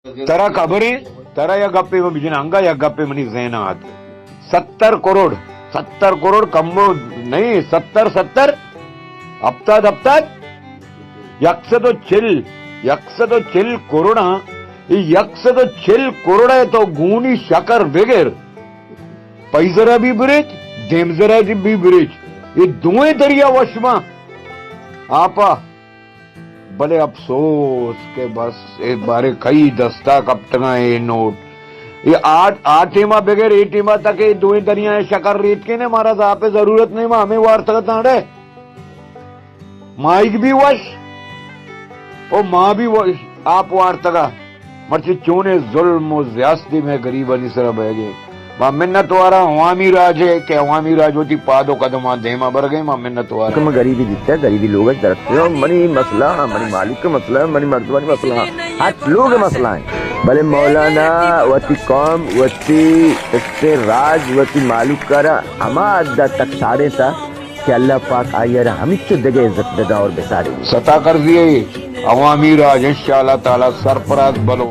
ترا خبر ہے؟ ترا یا گپے من بجن انگا، یا گپے منی ذہن آت۔ ستر کروڑ، ستر کروڑ کمو نہیں، ستر، ستر، ہفتاد، ہفتاد، یک سد و چل، یک سد و چل کروڑ ہاں، یہ یک سد و چل کروڑ ہے تو گونی شکر بگر، پئی زرا بھی بریچ، دیم زرا بھی بریچ، یہ دوئیں دریا وشما آپا۔ بلے افسوس کہ بس اے بارے کئی دستا کپتگاں اے نوٹ۔ اے آ، آ ٹیما بغیر اے ٹیما تک اے دوئیں دریائیں شکر ریتکیں نے، مارا زاپے ضرورت نہیں، ما ہمیں وارتگ تاڑے۔ مائیگ بھی وش، او ما بھی وش، آپ وارتگا۔ مرچی چونیں ظلم و زیاستی مئے گریبانی سرا بئیگے۔ ما منت وارا عوامی راج ہے کہ عوامی راج وتی پاد و قدماں دیما برگے، ما منت وارا۔ کہ من گریبی دیتا، گریبی لوگ اش درکتے ہو، منی مسئلہ، منی مالک مسئلہ، منی مردمانی مسئلہ، ہر لوگ مسئلہ ہیں۔ بلے مولانا وتی قوم، وتی استے راج، وتی مالک کرا ہما حد تک ساڑے تا کہ اللہ پاک آئی را ہمیچو دگہ عزت بدا اور بساڑے۔ ستا کرزی ہے عوامی راج، انشاءاللہ تعالی سرفراز بلو۔